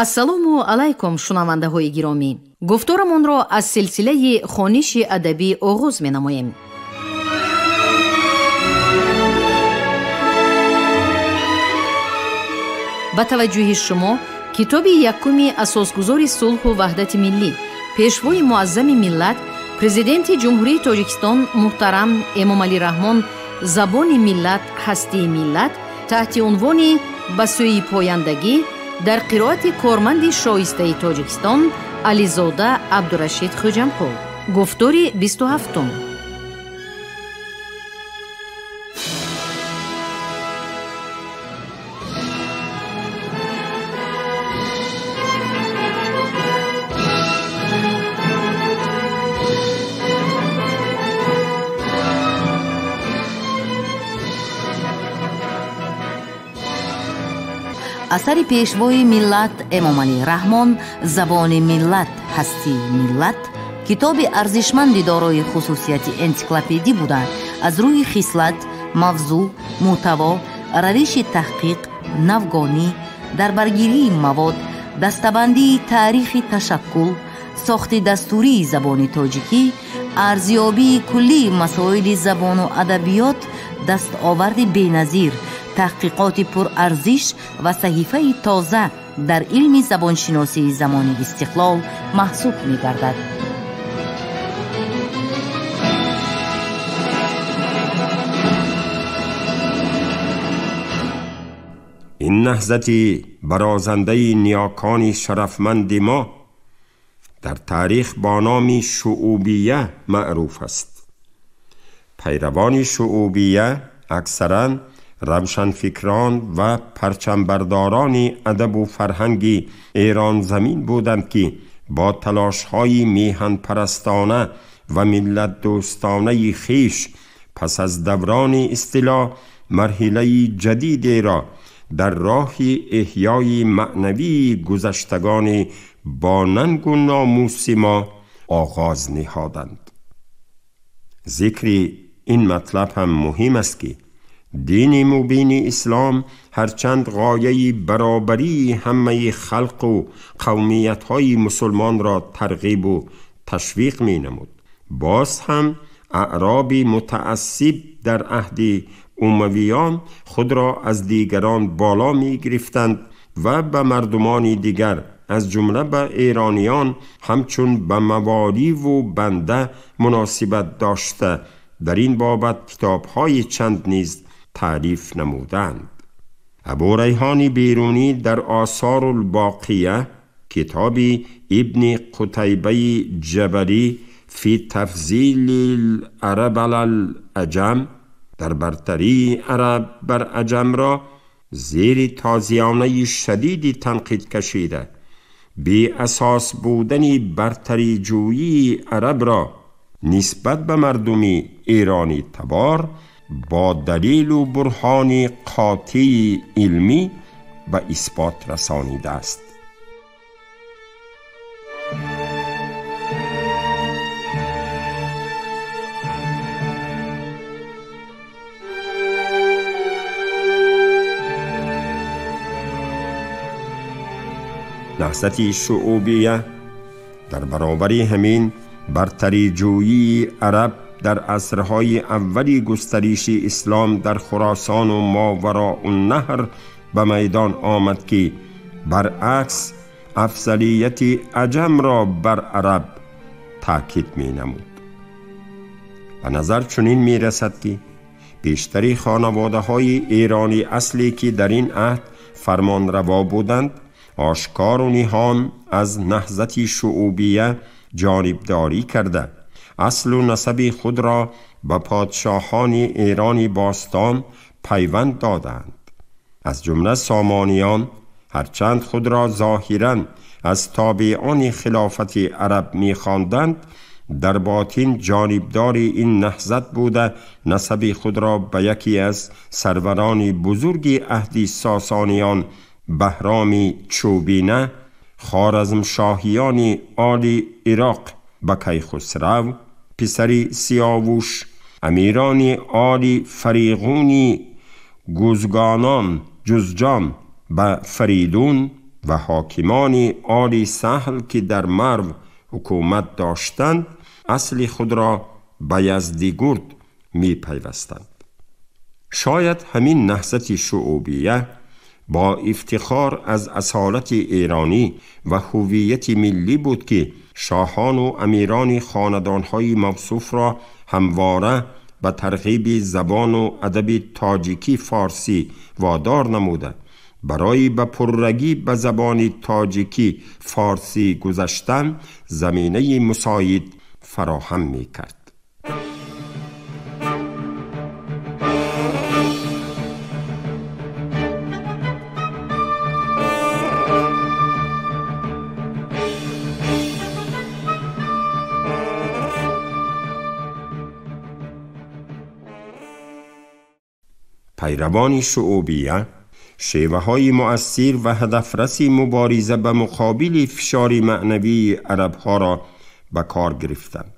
Ассалому алайкум, шунавандаҳои гиромӣ. Гуфторамонро аз силсилаи хониши адабӣ оғоз менамоем. Ба таваҷҷӯҳи шумо китоби якуми асосгузори сулҳу ваҳдати миллӣ, пешвои муаззами миллат, президенти Ҷумҳурии Тоҷикистон муҳтарам Эмомалӣ Раҳмон «Забони миллат, ҳастии миллат» таҳти унвони «Ба сӯи пояндагӣ» дар қироати корманди шоистаи Тоҷикистон Ализода Абдурашид Хӯҷамқул. Гуфтори 27-ум. Асари пешвои миллат Эмомалӣ Раҳмон «Забони миллат, ҳастии миллат» китоби арзишманди дорои хусусияти энсиклопедӣ буда, аз рӯи хислат, мавзӯъ, мӯҳтаво, равиши таҳқиқ, навгонӣ, дарбаргирии мавод, дастабандии таърихи ташаккул, сохти дастурии забони тоҷикӣ, арзёбии куллии масоили забону адабиёт дастоварди беназир, таҳқиқоти пурарзиш ва саҳифаи тоза дар илми забоншиносии замони истиқлол маҳсуб мегардад. Ин наҳзати барозандаи ниёкони шарафманди мо дар таърих бо номи шуъубия маъруф аст. Пайравони шуъубия аксаран равшанфикрон ва парчамбардорони адабу фарҳанги эронзамин буданд, ки бо талошҳои меҳанпарастона ва миллатдӯстонаи хеш пас аз даврони истилоҳ марҳилаи ҷадидеро дар роҳи эҳёи маънавии гузаштагони бо нангу номуси мо оғоз ниҳоданд. Зикри ин матлаб ҳам муҳим аст, ки дини мубини ислом ҳарчанд ғояи баробарии ҳамаи халқу қавмиятҳои мусулмонро тарғибу ташвиқ менамуд, боз ҳам аъроби мутаассиб дар аҳди умавиён худро аз дигарон боло мегирифтанд ва ба мардумони дигар, аз ҷумла ба эрониён, ҳамчун ба маволиву банда муносибат дошта, дар ин бобат китобҳои чанд низ таълиф намуданд. Абу Райҳони Берунӣ дар Осорулбоқия китоби Ибни Қутайбаи Ҷабалӣ фи тафзили лараб алал аҷам дар бартарии араб бар аҷамро зери тозиёнаи шадиди танқид кашида, беасос будани бартариҷӯии арабро нисбат ба мардуми эронӣ табор бо далилу бурҳони қотеи илмӣ ба исбот расонидааст. Наҳзати шуъубия дар баробари ҳамин бартариҷӯии араб дар асрҳои аввали густариши ислом дар Хуросону Мовароуннаҳр ба майдон омад, ки баръакс афзалияти аҷамро бар араб таъкид менамуд. Ба назар чунин мерасад, ки бештари хонаводаҳои эронӣ асле, ки дар ин аҳд фармонраво буданд, ошкору ниҳон аз наҳзати шуъубия ҷонибдорӣ карда, аслу насаби худро ба подшоҳони эрони бостон пайванд доданд. Аз ҷумла сомониён ҳарчанд худро зоҳиран аз тобеони хилофати араб мехонданд, дар ботин ҷонибдори ин наҳзат буда, насаби худро ба яке аз сарварони бузурги аҳди сосониён Баҳроми Чӯбина, хоразмшоҳиёни оли Ироқ ба Кайхусрав, писари Сиёвуш, амирони оли Фариғуни Гузгонон Ҷузҷон ба Фаридун و حاکمان آل سهل که در مرو حکومت داشتند اصل خود را به یزدیگرد می پیوستند. شاید همین نهضت شعوبیه با افتخار از اصالت ایرانی و هویت ملی بود که شاهان و امیران خاندانهای موصوف را همواره به ترغیب زبان و ادب تاجیکی فارسی وادار نموده برای به پررگی به زبان تاجیکی فارسی گذشتن زمینه مساعد فراهم می کرد. پیروان شعوبیه شیوه های مؤثر و هدفرسی مبارزه به مقابل فشار معنوی عرب ها را به کار گرفتند.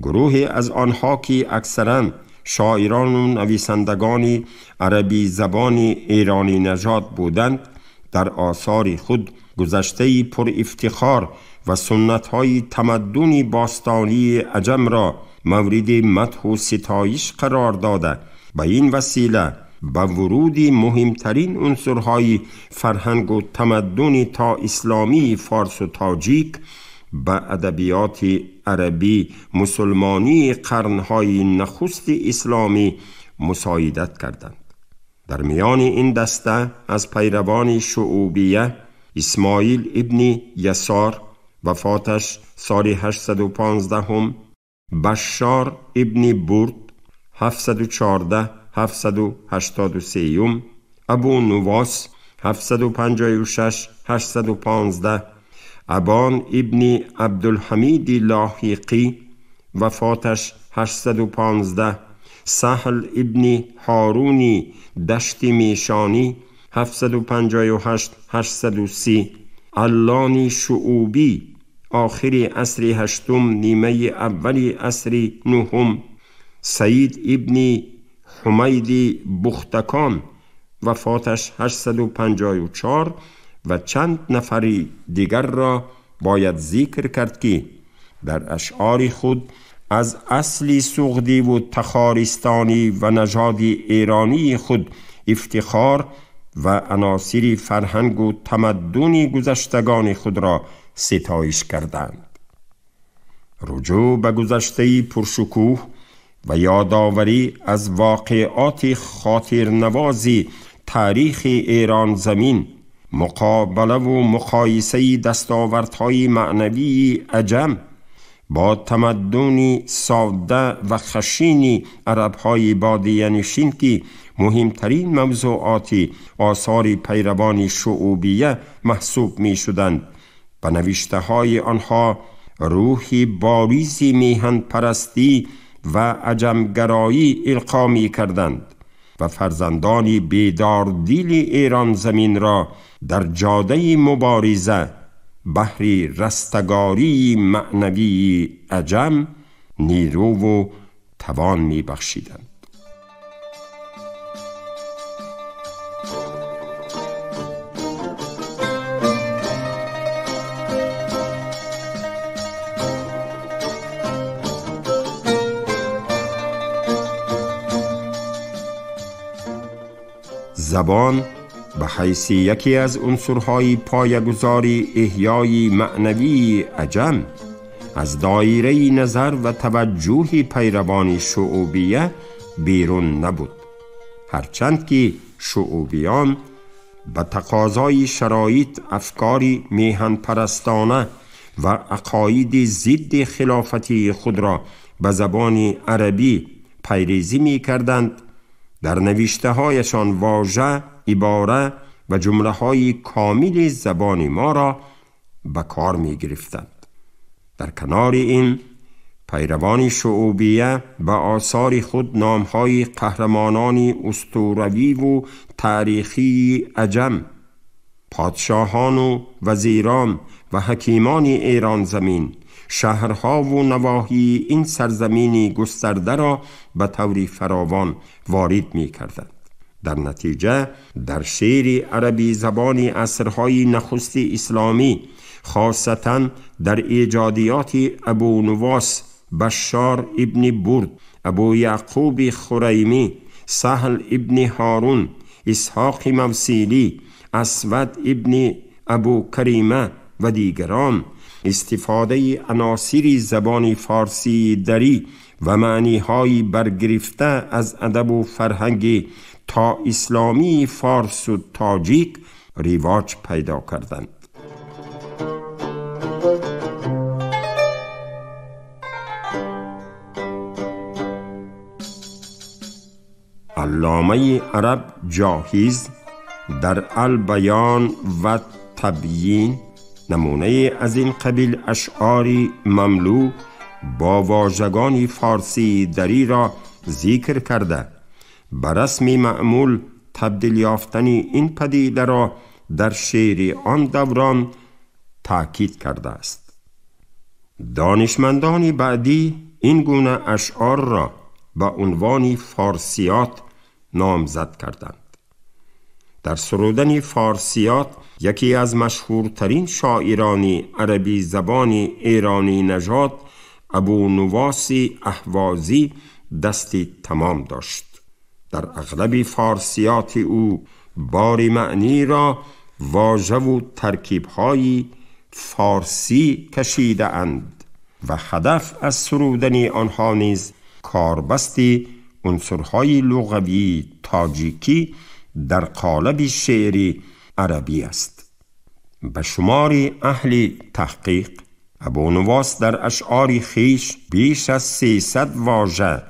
گروهی از آنها که اکثرا شاعران و نویسندگان عربی زبان ایرانی نژاد بودند، در آثار خود گذشته پر افتخار و سنت های تمدن باستانی عجم را مورد مدح و ستایش قرار داده، به این وسیله به ورود مهمترین عنصرهای فرهنگ و تمدن تا اسلامی فارس و تاجیک به ادبیات عربی مسلمانی قرنهای نخست اسلامی مساعدت کردند. در میان این دسته از پیروان شعوبیه اسماعیل ابن یسار وفاتش سال 815، بشار ابن برد 714 783، ابو نواس 756 815، ابان ابن عبدالحمید لاحقی وفاتش 815، سهل ابن هارونی دشت میشانی 758 830، علانی شعوبی آخر عصر هشتم نیمه اول عصر نهم، سعید ابن حمید بختکان وفاتش 854 و چند نفری دیگر را باید ذکر کرد که در اشعار خود از اصل سغدی و تخارستانی و نژاد ایرانی خود افتخار و عناصر فرهنگ و تمدن گذشتگان خود را ستایش کردند. رجوع به گذشته پرشکوه و یادآوری از واقعات خاطرنواز تاریخ ایران زمین، مقابله و مقایسه دستاوردهای معنوی عجم با تمدن ساده و خشین عربهای بادیه نشین که مهمترین موضوعات آثار پیروان شعوبیه محسوب می شدند، به نوشته های آنها روح باریز میهن پرستی و عجمگرایی القا می کردند و فرزندان بیدار دل ایران زمین را در جاده مبارزه بهر رستگاری معنوی عجم نیرو و توان می بخشیدند. زبان به حیث یکی از عنصرهای پایه‌گذاری احیای معنوی عجم از دایره نظر و توجه پیروان شعوبیه بیرون نبود، هرچند که شعوبیان به تقاضای شرایط افکار میهن پرستانه و عقاید ضد خلافتی خود را به زبان عربی پیریزی می کردند، در نوشته هایشان واژه، عباره و جمله های کامل زبان ما را به کار می گرفتند. در کنار این، پیروان شعوبیه به آثار خود نامهای قهرمانان اسطوروی و تاریخی عجم، پادشاهان و وزیران و حکیمان ایران زمین، شهرها و نواحی این سرزمین گسترده را به طوری فراوان وارد می کردند. در نتیجه در شعر عربی زبان عصرهای نخست اسلامی، خاصتا در ایجادیات ابو نواس، بشار ابن برد، ابو یعقوب خریمی، سهل ابن هارون، اسحاق موصیلی، اسود ابن ابو کریمه و دیگران، استفاده عناصر زبان فارسی دری و معنی‌های برگرفته از ادب و فرهنگ تا اسلامی فارس و تاجیک رواج پیدا کردند. علامه عرب جاهز در البیان و تبیین نمونه از این قبیل اشعار مملو با واژگان فارسی دری را ذکر کرده، به رسم معمول تبدیل یافتن این پدیده را در شعر آن دوران تاکید کرده است. دانشمندان بعدی این گونه اشعار را به عنوان فارسیات نامزد کردند. در سرودن فارسیات یکی از مشهورترین شاعران عربی زبان ایرانی نژاد ابو نواس اهوازی دست تمام داشت. در اغلب فارسیات او بار معنی را واژه و ترکیب‌های فارسی کشیده اند و هدف از سرودن آنها نیز کاربست عنصرهای لغوی تاجیکی در قالب شعر عربی است. به شمار اهل تحقیق ابو نواس در اشعار خویش بیش از 300 واژه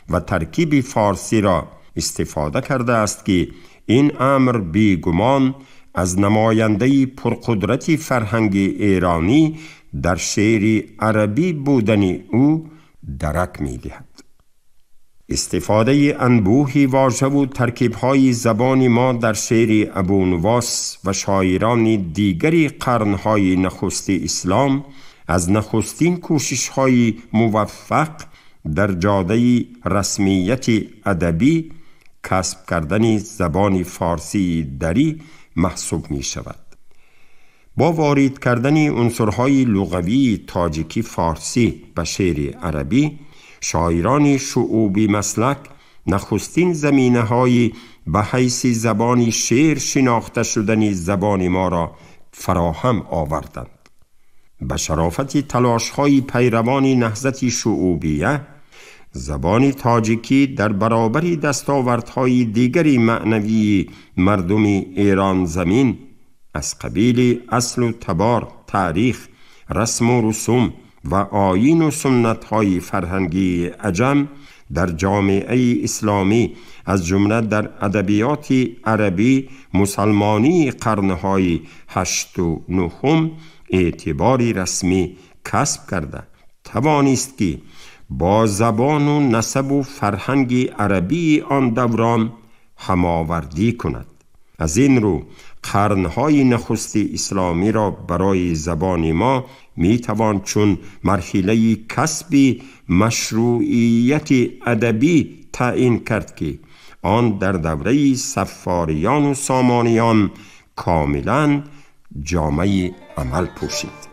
و ترکیب فارسی را استفاده کرده است که این امر بیگمان از نماینده پرقدرت فرهنگ ایرانی در شعر عربی بودن او درک می‌دهد. استفاده انبوهی واژه و ترکیب‌های زبان ما در شعر ابو نواس و شاعران دیگری قرن‌های نخست اسلام از نخستین کوشش‌های موفق در جاده رسمیت ادبی کسب کردن زبان فارسی دری محسوب می شود. با وارد کردن عنصرهای لغوی تاجیکی فارسی به شعر عربی، شاعران شعوبی مسلک نخستین زمینه‌های به حیث زبان شعر شناخته شدن زبان ما را فراهم آوردند. به شرافت تلاش‌های پیروان نهضت شعوبیه، زبان تاجیکی در برابر دستاوردهای دیگری معنوی مردم ایران زمین از قبیل اصل و تبار، تاریخ، رسم و رسوم و آیین و سنت‌های فرهنگی عجم در جامعه اسلامی از جمله در ادبیات عربی مسلمانی قرن‌های 8 و 9 اعتبار رسمی کسب کرده توانست که با زبان و نسب و فرهنگ عربی آن دوران هماوردی کند. از این رو قرنهای نخست اسلامی را برای زبان ما می توان چون مرحله کسب مشروعیت ادبی تعیین کرد که آن در دوره صفاریان و سامانیان کاملا جامه عمل پوشید.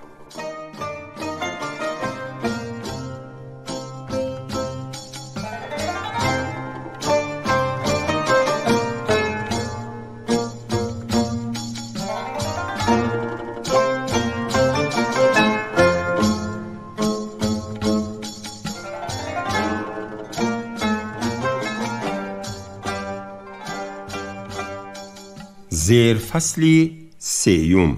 زیر فصل سیوم.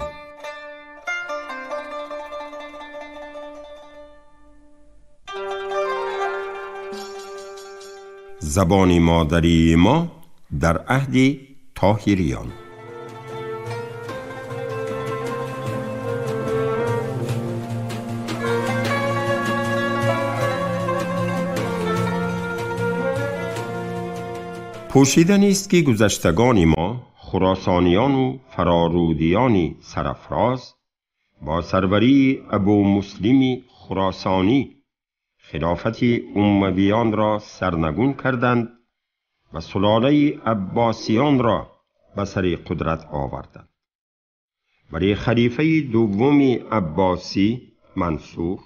زبان مادری ما در عهد طاهریان. پوشیده نیست که گذشتگان ما خراسانیان و فرارودیان سرافراز با سروری ابو مسلم خراسانی خلافت امویان را سرنگون کردند و سلاله عباسیان را به سر قدرت آوردند. ولی خلیفه دوم عباسی منصور،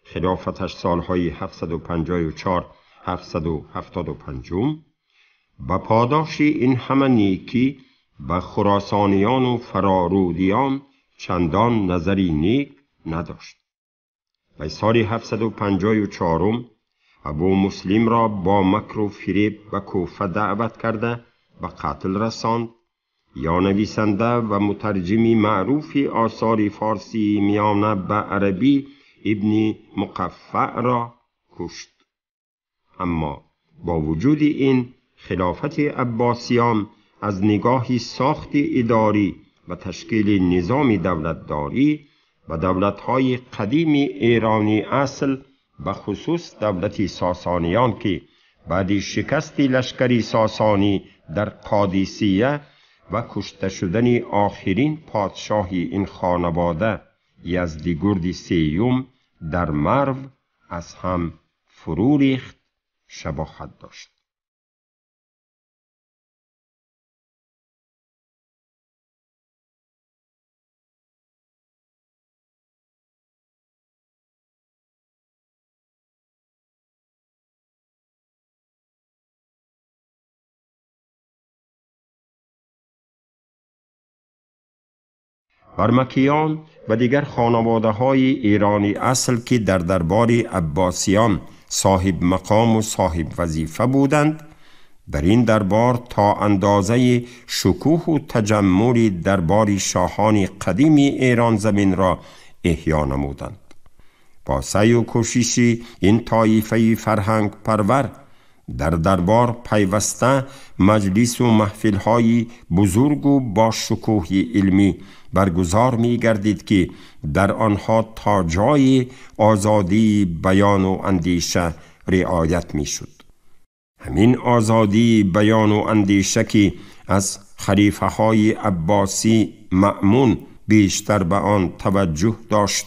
خلافتش سالهای 754 775، به پاداش این همه نیکی به خراسانیان و فرارودیان چندان نظری نیک نداشت. و سال 754 ابو مسلم را با مکر و فریب به کوفه دعوت کرده به قتل رساند. یا نویسنده و مترجم معروف آثار فارسی میانه به عربی ابن مقفع را کشت. اما با وجود این، خلافت عباسیان از نگاه ساخت اداری و تشکیل نظام دولتداری و دولت‌های قدیم ایرانی اصل، به خصوص دولت ساسانیان که بعد شکست لشکری ساسانی در قادسیه و کشته شدن آخرین پادشاه این خانواده یزدگرد سیوم در مرو از هم فرو ریخت، شباهت داشت. برمکیان و دیگر خانواده های ایرانی اصل که در دربار عباسیان صاحب مقام و صاحب وظیفه بودند، در این دربار تا اندازه شکوه و تجمل دربار شاهان قدیم ایران زمین را احیا نمودند. با سعی و کوشش این طایفه فرهنگ پرور در دربار پیوسته مجلس و محفل‌های بزرگ و با شکوه علمی برگزار می گردید که در آنها تا جای آزادی بیان و اندیشه رعایت می شد. همین آزادی بیان و اندیشه که از خلیفه های عباسی مأمون بیشتر به آن توجه داشت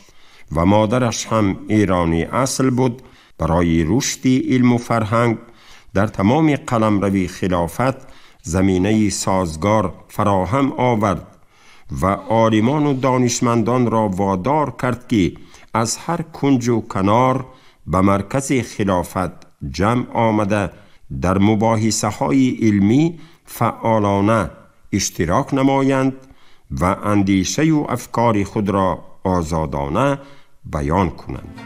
و مادرش هم ایرانی اصل بود، برای رشد علم و فرهنگ در تمام قلمرو خلافت زمینه سازگار فراهم آورد و عالمان و دانشمندان را وادار کرد که از هر کنج و کنار به مرکز خلافت جمع آمده در مباحثه های علمی فعالانه اشتراک نمایند و اندیشه و افکار خود را آزادانه بیان کنند.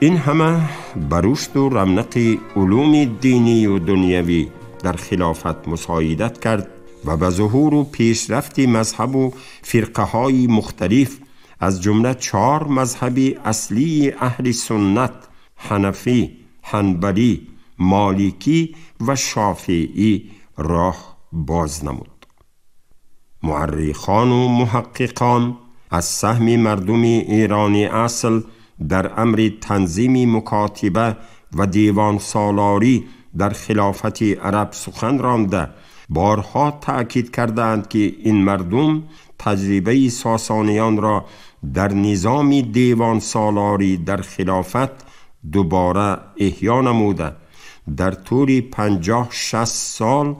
این همه بر رشد و رونق علوم دینی و دنیوی در خلافت مساعدت کرد و به ظهور و پیشرفت مذهب و فرقه های مختلف از جمله 4 مذهب اصلی اهل سنت، حنفی، حنبلی، مالکی و شافعی راه باز نمود. مورخان و محققان از سهم مردم ایرانی اصل در امر تنظیم مکاتبه و دیوان سالاری در خلافت عرب سخن رانده بارها تأکید کردند که این مردم تجربه ساسانیان را در نظام دیوان سالاری در خلافت دوباره احیا نموده در طول 50-60 سال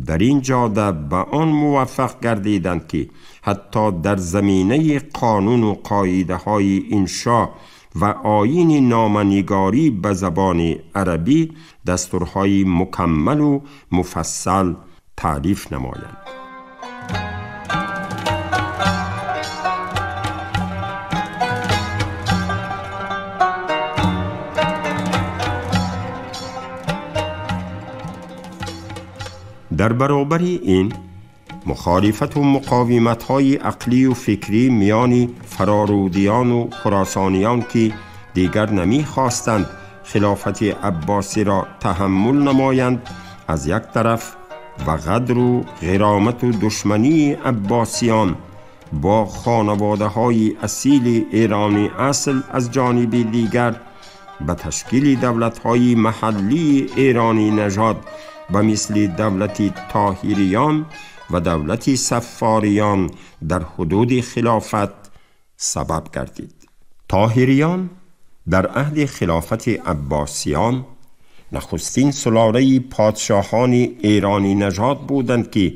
در این جاده به آن موفق گردیدند که حتی در زمینه قانون و قاعده های انشا و آیین نامنگاری به زبان عربی دستورهای مکمل و مفصل تعریف نمایند. در برابر این مخالفت و مقاومت‌های عقلی و فکری میان فرارودیان و خراسانیان که دیگر نمی‌خواستند خلافت عباسی را تحمل نمایند از یک طرف و غدر و غرامت و دشمنی عباسیان با خانواده‌های اصیل ایرانی اصل از جانب دیگر به تشکیل دولت‌های محلی ایرانی نژاد و مثل دولت طاهریان و دولت صفاریان در حدود خلافت سبب گردید. طاهریان در عهد خلافت عباسیان نخستین سلاله پادشاهان ایرانی نژاد بودند که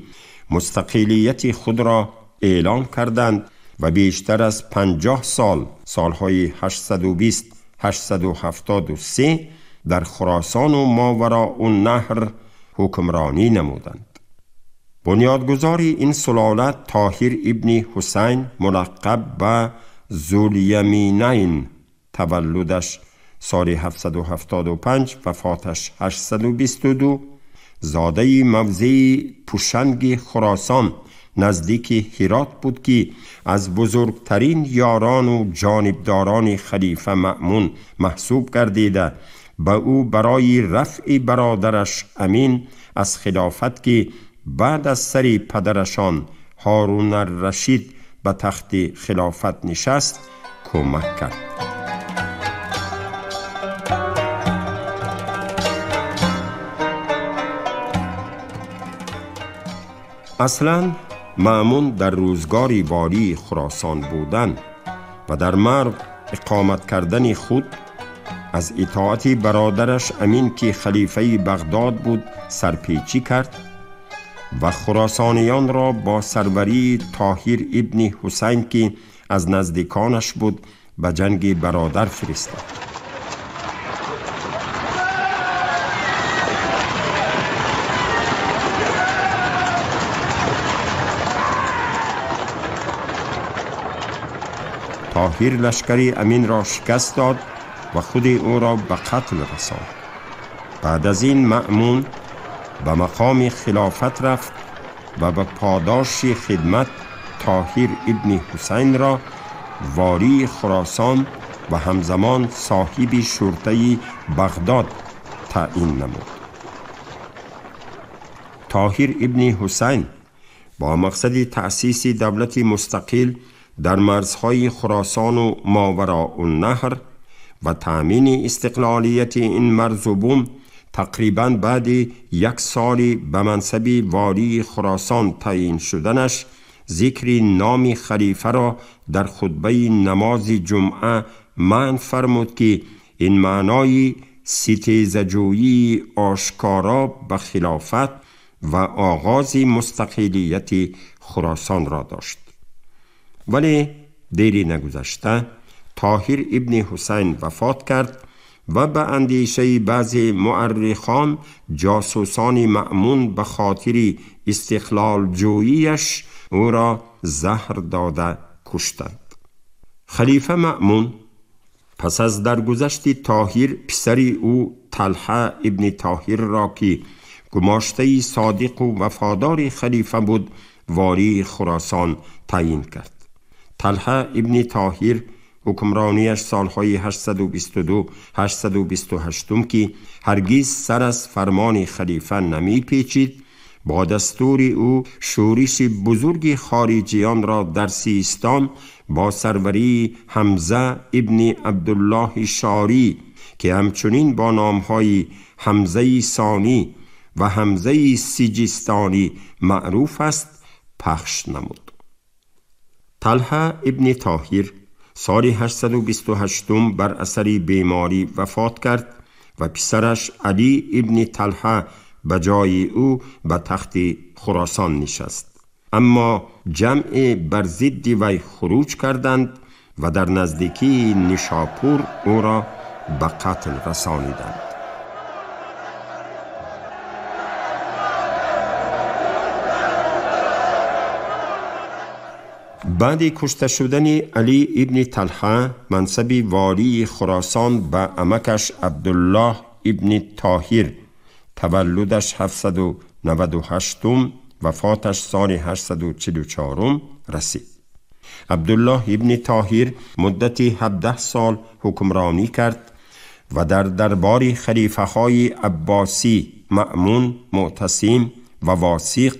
مستقلیت خود را اعلام کردند و بیشتر از 50 سال، سالهای 820 873 در خراسان و ماوراء النهر حکمرانی نمودند. بنیادگذار این سلاله طاهر ابن حسین ملقب به ذوالیمینین، تولدش سال 775 وفاتش 822، زاده موضع پوشنگ خراسان نزدیک هرات بود که از بزرگترین یاران و جانبداران خلیفه مأمون محسوب گردیده به او برای رفع برادرش امین از خلافت که بعد از سر پدرشان هارون الرشید به تخت خلافت نشست کمک کرد. اصلاً مأمون در روزگاری والی خراسان بودن و در مرو اقامت کردن خود از اطاعت برادرش امین که خلیفه بغداد بود سرپیچی کرد و خراسانیان را با سروری طاهر ابن حسین که از نزدیکانش بود به جنگ برادر فرستاد. طاهر لشکر امین را شکست داد و خود او را به قتل رساند. بعد از این مأمون به مقام خلافت رفت و به پاداش خدمت طاهر ابن حسین را والی خراسان و همزمان صاحب شرطه بغداد تعیین نمود. طاهر ابن حسین با مقصد تأسیس دولت مستقل در مرزهای خراسان و ماوراء النهر و تأمین استقلالیت این مرز و بوم تقریباً بعد یک سال به منصب والی خراسان تعیین شدنش ذکر نام خلیفه را در خطبه نماز جمعه منع فرمود که این معنای ستیزه‌جویی آشکارا به خلافت و آغاز مستقلیت خراسان را داشت. ولی دیری نگذشته طاهر ابن حسین وفات کرد و به اندیشه بعضی مؤرخان جاسوسان مأمون به خاطر استقلال جوییش او را زهر داده کشتند. خلیفه مأمون پس از درگذشت طاهر پسر او طلحه ابن طاهر را که گماشته صادق و وفادار خلیفه بود والی خراسان تعیین کرد. طلحه ابن طاهر حکمرانیش سالهای 822 828 که هرگز سر از فرمان خلیفه نمی پیچید، با دستور او شورش بزرگ خارجیان را در سیستان با سروری حمزه ابن عبدالله شاری که همچنین با نامهای حمزه ثانی و حمزه سیجستانی معروف است پخش نمود. طلحه ابن طاهر سال 828 بر اثر بیماری وفات کرد و پسرش علی ابن طلحه به جای او به تخت خراسان نشست. اما جمع بر ضد وی خروج کردند و در نزدیکی نشاپور او را به قتل رسانیدند. بعد کشته شدن علی ابن طلحه منصب والی خراسان به عمکش عبدالله ابن طاهر تولدش 798 وفاتش سال 844 رسید. عبدالله ابن طاهر مدت 17 سال حکمرانی کرد و در دربار خلیفه های عباسی مأمون، معتصم و واثق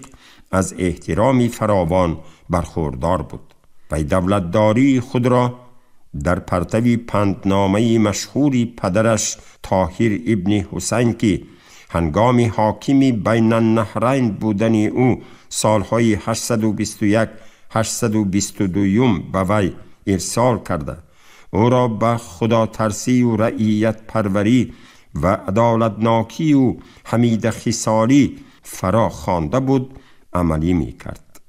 از احترام فراوان برخوردار بود و دولتداری خود را در پرتو پندنامه مشهور پدرش طاهر ابن حسین که هنگام حاکم بین النهرین بودن او سالهای 821 822 به وی ارسال کرده او را به خداترسی و رعیت پروری و عدالتناکی و حمید خصالی فرا خوانده بود عملی می کرد.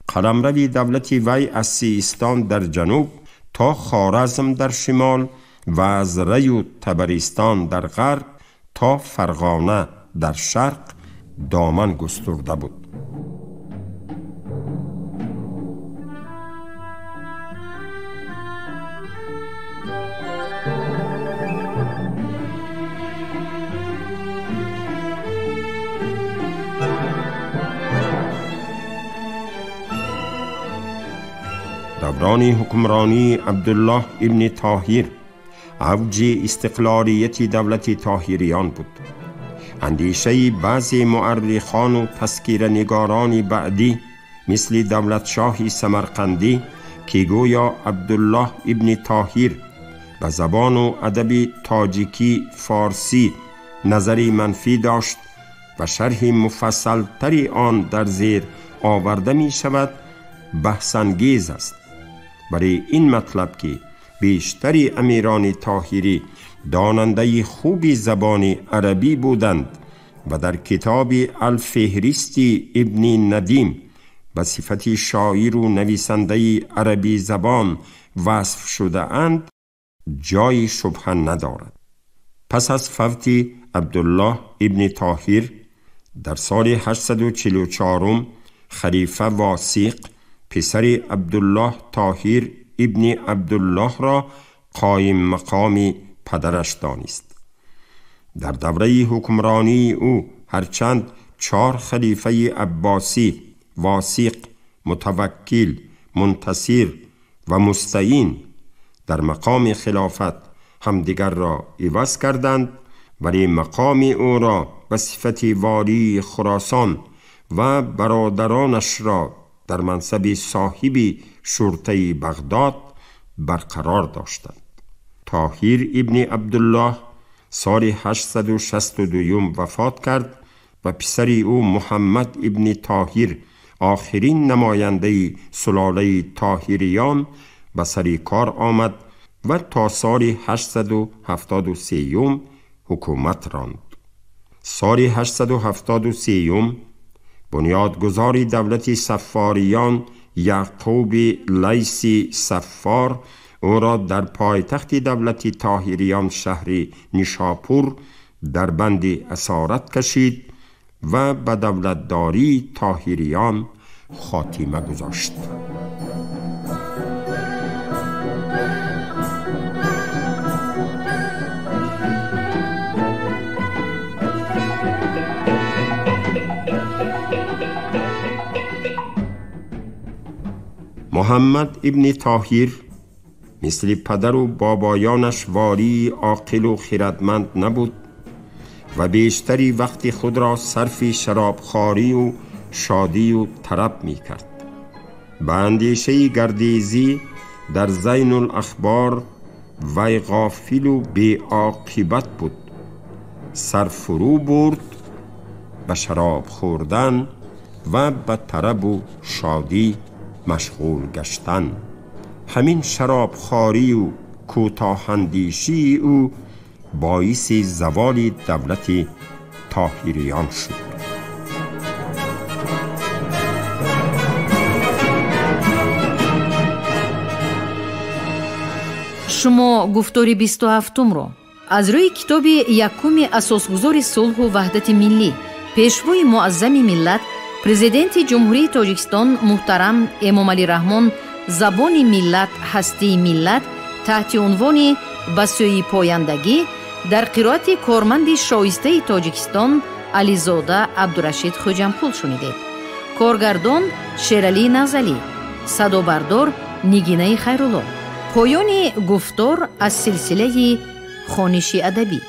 قلمرو دولت وی از سیستان در جنوب تا خوارزم در شمال و از ری و طبرستان در غرب تا فرغانه در شرق دامن گسترده بود. دوران حکمرانی عبدالله ابن طاهر اوج استقلالیت دولت طاهریان بود. اندیشه بعضی مؤرخان و تذکره نگاران بعدی مثل دولتشاه سمرقندی که گویا عبدالله ابن طاهر به زبان و ادب تاجیکی فارسی نظری منفی داشت و شرح مفصل تری آن در زیر آورده می شود بحث انگیز است. برای این مطلب که بیشتری امیران طاهری داننده خوبی زبان عربی بودند و در کتاب الفهرست ابن ندیم به صفت شاعر و نویسنده عربی زبان وصف شده اند جای شبهه ندارد. پس از فوت عبدالله ابن طاهر در سال 844 خلیفه واثق پسر عبدالله طاهر ابن عبدالله را قایم مقام پدرش دانست. در دوره حکمرانی او هرچند 4 خلیفه عباسی واثق، متوکل، منتصر و مستعین در مقام خلافت همدیگر را عوض کردند، ولی مقام او را به صفت والی خراسان و برادرانش را در منصب صاحب شرطه بغداد برقرار داشتند. طاهر ابن عبدالله سال 862 وفات کرد و پسر او محمد ابن طاهر آخرین نماینده سلاله طاهریان به سر کار آمد و تا سال 873 حکومت راند. سال 873 بنیادگذار دولت صفاریان یعقوب لیث صفار او را در پایتخت دولت طاهریان شهر نیشاپور در بند اسارت کشید و به دولتداری طاهریان خاتمه گذاشت. محمد ابن طاهر مثل پدر و بابایانش واری عاقل و خردمند نبود و بیشتری وقت خود را صرف شرابخواری و شادی و طرب می کرد. به اندیشه گردیزی در زین الاخبار وی غافل و بی‌عاقبت بود. سر فرو برد به شراب خوردن و به طرب و شادی مشغول گشتن. همین شرابخواری و کوتاه‌اندیشی او باعث زوال دولت طاهریان شد. Шумо гуфтори 27-умро аз рӯи китоби якуми асосгузори сулҳу ваҳдати миллӣ, пешвои муаззами миллат, президенти Ҷумҳурии Тоҷикистон муҳтарам Эмомалӣ Раҳмон «Забони миллат, ҳастии миллат» таҳти унвони «Ба сӯи пояндагӣ» дар қироати корманди шоистаи Тоҷикистон Ализода Абдурашид Хӯҷамқул шунидед. Коргардон Шералӣ Назалӣ, садобардор Нигинаи Хайрулло. Поёни гуфтор аз силсилаи хониши адабӣ.